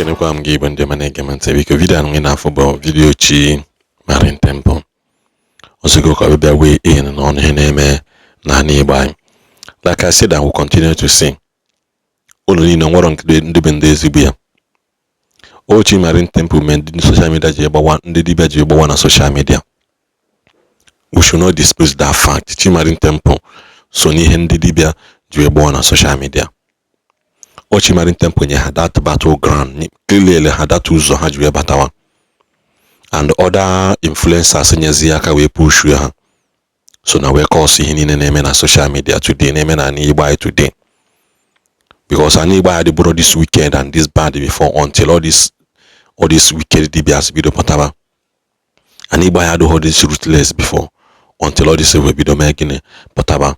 Ekenekwa m gị, Igbo ndị ọma na-ege m ntị. Biko, video a na-afụ bụ video Chimarin Temple ozugbo ka ọ bịa weigh in n'ọnụ ihe na-eme n'ala Igbo anyị. Like I said and will continue to say, unu niile nwere ndị bụ ndị ezigbo ya. O Chimarin Temple mee ndị social media ji gbawa, ndị dibịa ji gbawa na social media. We should not dispute that fact. Chimarin Temple so n'ihe ndị dibịa ji gbawa na social media. O Chimarin Temple nye ha that battle ground, clearly ha that ụzọ ha ji wee batawa, and other influencers nyezi aka wee push ha, so na wee cause ihe niile na-eme na social media today, na-eme na Igbo anyị today, because ana Igbo anyị adịbụrụ this wicked and this bad before, until all this wicked dibias bido pụtaba. Ana Igbo anyị adịghị this ruthless before, until all this wee bido mee gịnị, pụtaba.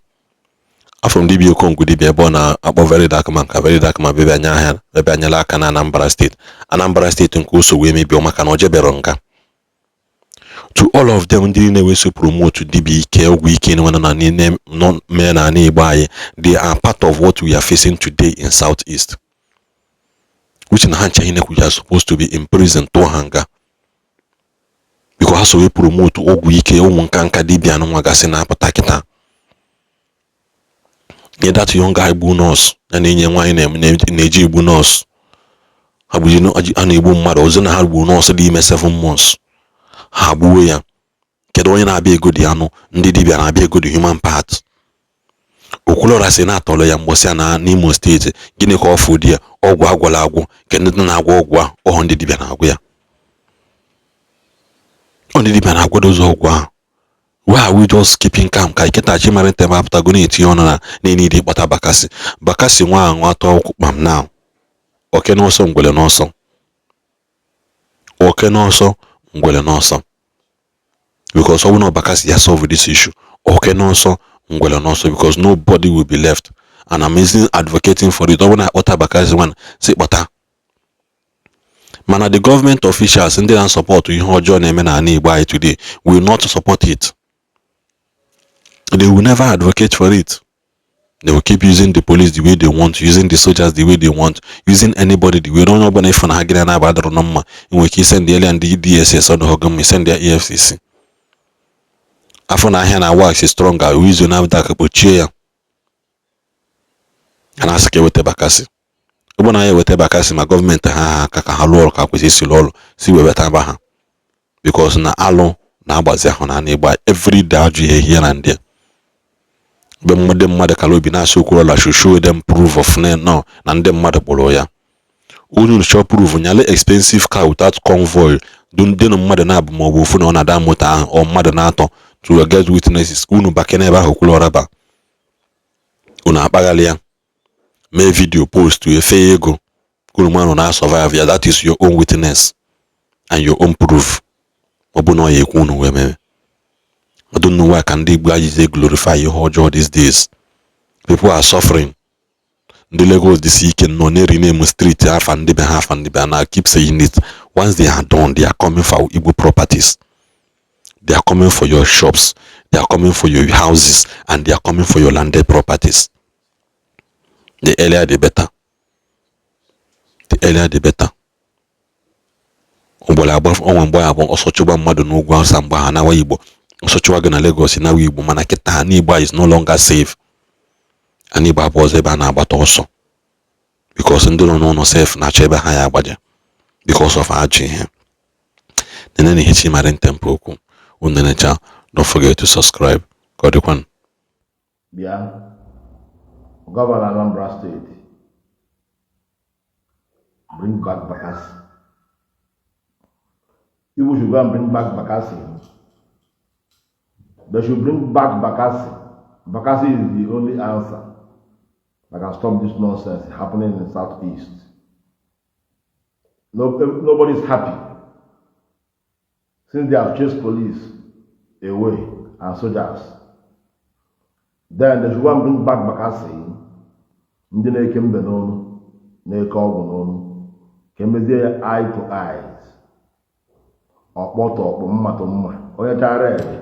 Afọ m dibịa Okongwu dibịa ebe ọ na-akpọ Very Dark Man, ka Very Dark Man bịa anya ahịa ebe anyela aka na Anambra State, Anambra State nke o so wee mebie maka na o jebero nga. To all of them, ndị na-eweso promote dibịa ike, ọgwụ ike nọ na mee na ala Igbo anyị, they are part of what we are facing today in South East, which na ha ncha we are supposed to be in prison, tụọ ha nga, because ha so wee promote ọgwụ ike, ụmụ nka nka dibịa anụnwa gasị na-apụta kịta. Nye that young guy gbu nọọsụ ya na enyi nwaanyị na-eji egbu nọọsụ ha gbuji, a na-egbu mmadụ ọzọ na ha gburu nọọsụ dị ime 7 months, ha gbuo ya. Kedu onye na-abịa ego dị anụ? Ndị dibịa na-abịa ego dị human part. Okwuluora sị na-atọrọ ya mgbọsị ya na n'Imo State. Gịnị ka ọ fụ di ya? Ọgwụ agwọla agwụ nke ndị na-agwọ ọgwụ ahụ, ọhụ ndị dibịa na-agwụ ya. Ọ ndị dibịa na-agwadozi ọgwụ ahụ. Why are we just keeping calm? Ka iketa Chimarin Temple apụtago na-etinye ọnụ na na-enidi ịkpọta Bakassi. Bakassi nwa ahụ atọ ụkwụ kpam now. Oke n'ọsọ, ngwele n'ọsọ. Oke n'ọsọ, ngwele n'ọsọ, because ọ bụrụ na Bakassi ya solve this issue, oke n'ọsọ, ngwele n'ọsọ, because nobody will be left. And I'm even advocating for it. Ọ bụrụ na akpọta Bakassi nwa, si kpọta, mana the government officials, ndị na-support ihe ọjọọ na-eme n'ala Igbo anyị today, will not support it. They will never advocate for it. They will keep using the police the way they want, using the soldiers the way they want, using anybody the way onye ọbụla ịfụ na ha gịnị na-aba dọrọ na mma. Nwere ike isend ya ndị DSS, ọdụ mma, isend ya EFCC. Afọ na ahịa na wax stronger izu na NAFDAC kpochie ya. A na-asị ka eweta Bakassi. Ọ bụ na ya eweta Bakassi, ma gọọmenti ha aka ka ha lụọ ọrụ ka kwesịrị isi lụọ ọrụ, si webata ba ha, because na alụ na-agbazi ahụ na ana-egba everyday, ajụ ihe ihe na ndị a mgbe ndị mmadụ kara obi na-asị Okwuluora should show them proof of no na ndị mmadụ kpụrụ ya. Onye chọọ proof, nyale expensive car without convoy, dịnụ mmadụ na-abụ maọbụ ofu na ọ na-ada moto ahụ, ọ mmadụ na-atọ, to get witnesses. Unu bake n'ebe ahụ Okwuluora ba, unu akpaghalị ya, mee video, post, efe ego unu manụ na survive ya. That is your own witness and your own proof. Ọ bụ na ọ ya ekwu unu wee mere. I don't know why ka ndị Igbo ajize glorify ihe ọjọọ these days. People are suffering. Ndị Lagos dịsi ike nọ na-eri street afa ndị be ha, afa ndị be ha. Na keep saying it, once they are done, they are coming for Igbo properties. They are coming for your shops, they are coming for your houses, and they are coming for your landed properties. The earlier the better, the earlier the better. Ụgbọrọ agba ọnwa mgbe ya bụ ọsọ chụgba mmadụ n'ugwu Awụsa, mgbe ha nawa Igbo, ọsọ chụwa gị na Lagos nawa Igbo. Mana kịta ha n'Igbo is no longer safe. Ana Igbo abụ ọzọ ebe a na-agbata ọsọ, because ndị nọ n'ụlọ sef na-achọ ebe ha ya agbaje because of ajọ ihe nene na ihe Chimarin Temple okwu. Unu nenecha, don't forget to subscribe. Ka ọ dịkwanụ. Bịa, Governor Anambra State, bring back Bakassi. People should go and bring back Bakassi. They should bring back Bakassi. Bakassi is the only answer that can stop this nonsense happening in the Southeast. No, nobody's happy since they have chased police away and soldiers. Then they should go and bring back Bakassi. Ndị na-eke mbe n'ọnụ, na-eke ọgwụ n'ọnụ, ka emezie ya eye to eyes, ọkpọ to ọkpọ, mma to mma. Onye chara ede,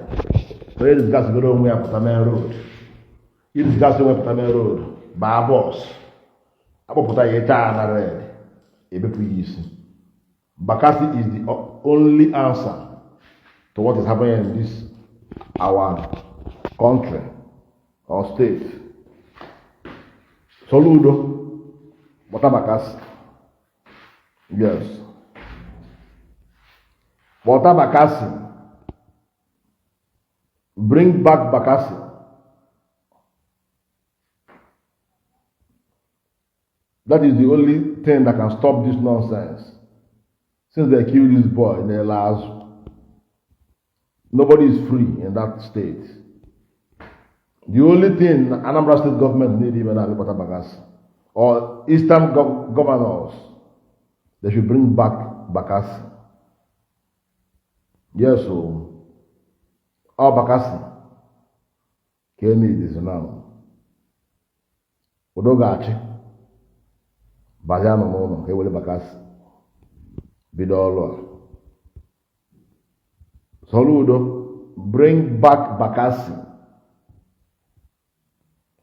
onye disgasịgoro onwe ya pụta main road, idisgasị onwe pụta main road, baa bus, akpọpụta ya, ịcha na red, ebepụ ya isi. Bakassi is the only answer to what is happening in this our country or state. Soludo, kpọta Bakassi. Yes. Kpọta Bakassi. Bring back Bakassi. That is the only thing that can stop this nonsense. Since they killed this boy in the last, nobody is free in that state. The only thing Anambra State government need even now is Bakassi or Eastern governors, they should bring back Bakassi. Yes, so all Bakassi ka e need is now. Udo ga-achị bazie nọ n'ụlọ ka e were Bakassi bido ọrụ a. Soludo, bring back Bakassi.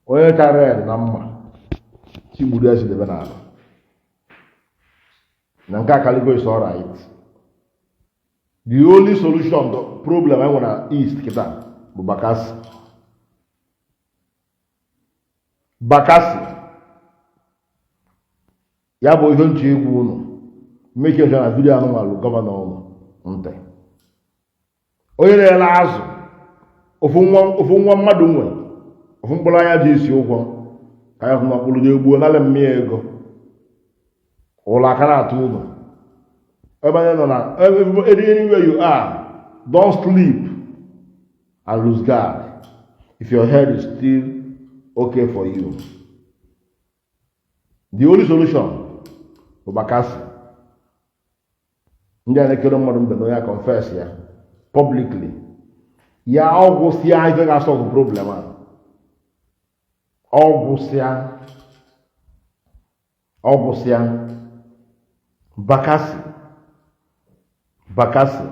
Onye chara red na mma chigburu ya sidebe n'ala na nke akaligo is alright. The only solution to problem anyị nwere na East kịta bụ Bakassi. Bakassi ya bụ ihe nche egwu unu make sure na video anụmanụ governor ụnụ ntị. Onye na-ele azụ ofu nwa mmadụ nwe ofu mkpụrụ anya ji esi ụgwọ ka ya hụ mkpụrụ ga-egbuo nalị mmịa ego ụlọ aka na-atụ ụlọ ebe anyị nọ na anywhere you are, don't sleep and lose guard if your head is still okay for you. The only solution bụ Bakassi. Ndị a na-ekere mmadụ mbe na onye confess ya publicly ya ọgwụsịa ife ga-asọlve problem a ọgwụsịa ọgwụsịa. Bakassi, Bakassi,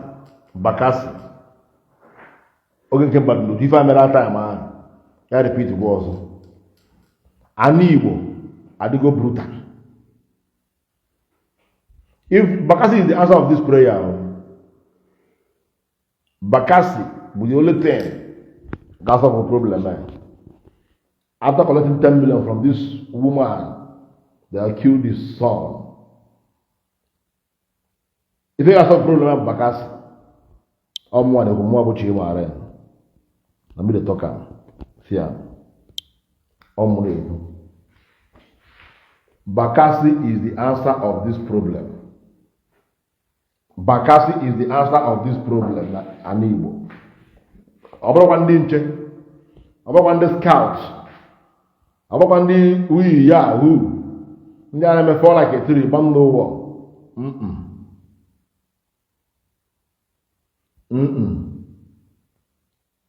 Bakassi. Oge nke mmadụ ife a mere time ahụ ya repeat gwa ọzọ. Ana Igbo adịgo brutal. If Bakassi is the answer of this prayer, Bakassi bụ the only thing ga solve problem. After collecting 10 million from this woman, they killed his son. If you solve problem Bakassi, ọmụnwa na-ekwu mụnwa bụ Chimare na me dey talk am. See am, ọmụ na-ekwu Bakassi is the answer of this problem. Bakassi is the answer of this problem na ana Igbo. Ọ bụrụkwa ndị nche, ọ bụrụkwa ndị scout, ọ bụrụkwa ndị uyi ya hu ndị a na-eme fall like a tree gbam n'ụwa.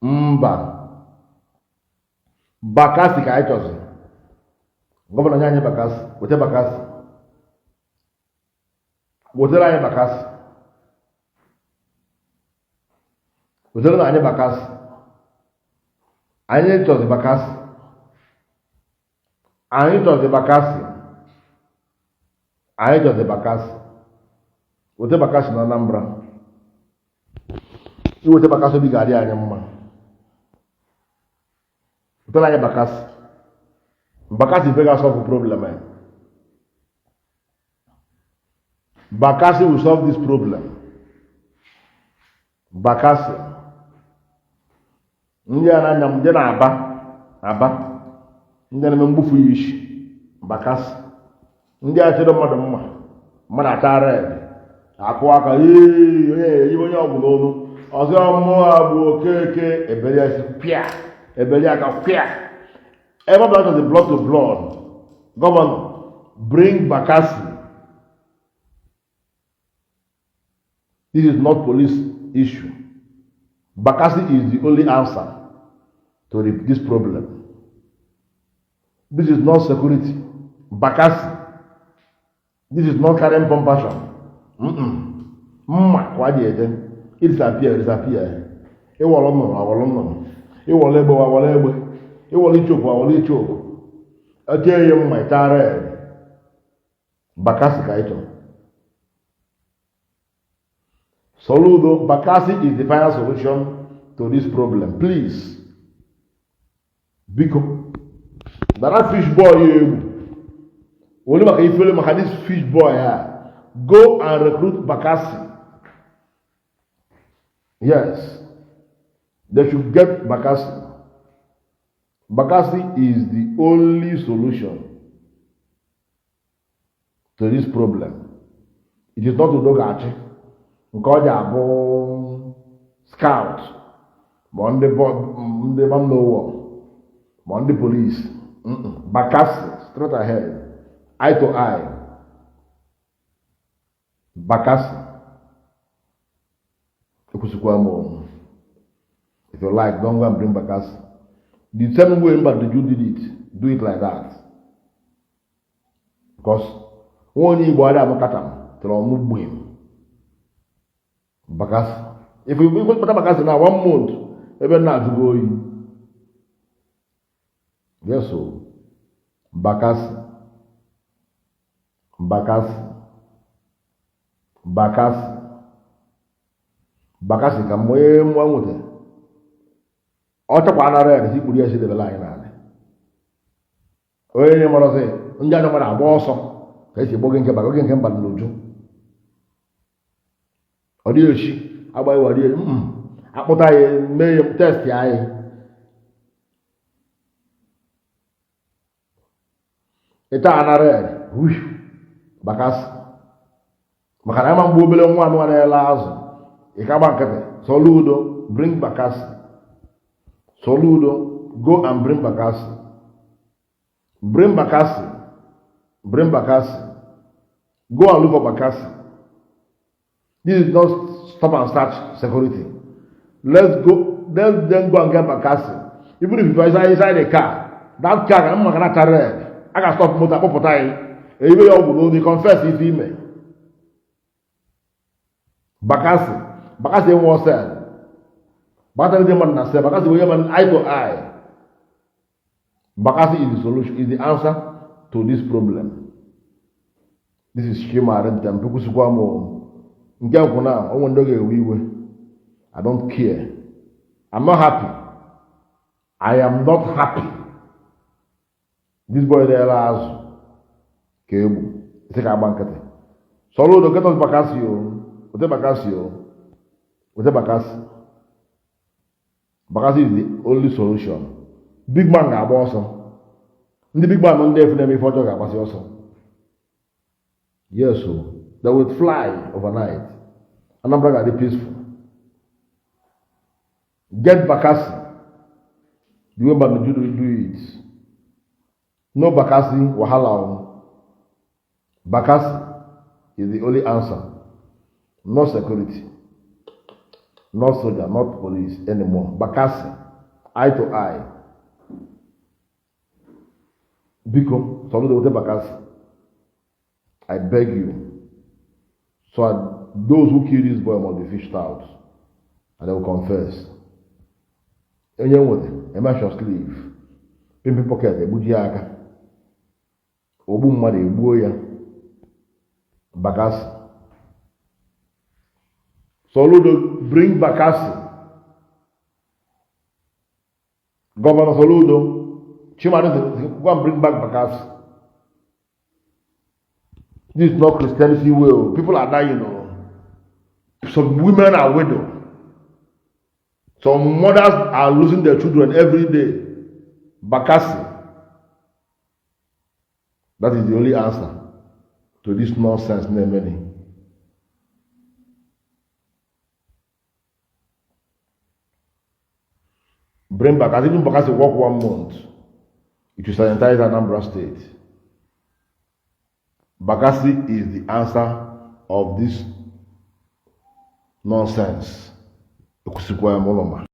Mba, Bakassi ka anyị chọzi. Governor nye anyị Bakassi, weta Bakassi, wetara anyị Bakassi, wetara anyị Bakassi. Anyị chọzi Bakassi, anyị chọzi Bakassi, anyị chọzi Bakassi. Weta Bakassi na Anambra. Iweta Bakassi obi ga-adị anyị mma. Wetara anyị Bakassi. Bakassi ife ga-solve problem anyị. Bakassi will solve this problem. Bakassi. Ndị a na-anya ndị na-aba aba ndị na-eme mgbufu ya isi Bakassi. Ndị a chere mmadụ mma mmadụ ata red akụ aka ee onye eyibe onye ọgwụ n'olu ọzọ mmụọ bụ Okeke ebere ya isi pịa ebere aka pịa. Ebe ọ bụla chọzi blood to blood. Governor, bring Bakassi. This is not police issue. Bakassi is the only answer to this problem. This is not security. Bakassi. This is not carrying compassion. Mma kwa dị eje. Disappear, disappear. Ịwọrọ nnụnụ, awọrọ nnụnụ. Ịwọrọ egbe, awọrọ egbe. Ịwọrọ ichokwu, awọrọ ichokwu. Etie ya mma ịtara ya. Bakassi ka ị chọrọ. Soludo, Bakassi is the final solution to this problem. Please. Biko. Dara fish boy egwu. Only maka ifele maka this fish boy a. Go and recruit Bakassi. Yes. They should get Bakassi. Bakassi is the only solution to this problem. It is not Udo Ga-achị nke ọ ji abụ scout ma ndị man ma ndị police. Bakassi, straight ahead, eye to eye. Bakassi. Ekwesịkwa m. If you like, don't go and bring Bakassi. The same way Mbadinuju did it, do it like that. Because nwa onye Igbo adịghị anụ kacha m tụrụ ọnụ gbim. Bakassi. If you kpata Bakassi na one month, ebe m na-ajụgo oyi. Yes o. Bakassi. Bakassi. Bakassi. Bakassi ka m onye nwa nweta. Ọ chọkwa na red si kpuru ya si debela anyị n'ala. Onye mara sị ndị ajọ mmadụ agba ọsọ ka esi gboge nke oge nke mba n'uju. Ọ dịghị echi agbaghị wari akpụta ya mee ya test anyị. Ịta ana red Bakassi. Maka na ama mgbe obere nwa anụ na-ele azụ ị ka gba nkịtị. Soludo, bring Bakassi. Soludo, go and bring Bakassi. Bring Bakassi. Bring Bakassi. Go and look for Bakassi. This is not stop and search security. Let's go. Let them go and get Bakassi. Even if you are inside the car, that car can not red. I can stop motor. Pop even you will confess if he may. Bakassi. Bakassi won't sell. Bakassi didn't want to sell. Bakassi will eye to eye. Bakassi is the solution, is the answer to this problem. This is Chimarentem. Nke na onwe ndị ga-ewe iwe. I don't care. I'm not happy. I am not happy. This boy na-ere azụ ka egbu isi ka agba nkịtị. Soludo, get us Bakassi o. Wete Bakassi o. Wete Bakassi. Bakassi is the only solution. Big man ga-agba ọsọ. Ndị big man ndị efu na-eme ife ọjọọ ga-agbasi ọsọ. Yes o. They will fly overnight. Anambra ga-adị peaceful. Get Bakassi. The way Mbadinuju do it. No Bakassi wahala o. Bakassi is the only answer. No security. Not soldier, not police anymore. Bakassi, eye to eye. Biko, Soludo wete Bakassi. I beg you. So those who kill this boy must be fished out. And they will confess. Onye nwere, eme sleeve. Pimple pocket, egbuji ya aka. Ogbu mmadụ egbuo ya. Bakassi. Soludo, bring Bakassi. Governor Soludo, Chimarentem, go and bring back Bakassi. This is not Christianity way. People are dying. Some women are widowed. Some mothers are losing their children every day. Bakassi. That is the only answer to this nonsense. Many. Bring Bakassi. Even Bakassi work 1 month. It will sanitize Anambra State. Bakassi is the answer of this nonsense. Ekwesịkwa m ụlọ ma.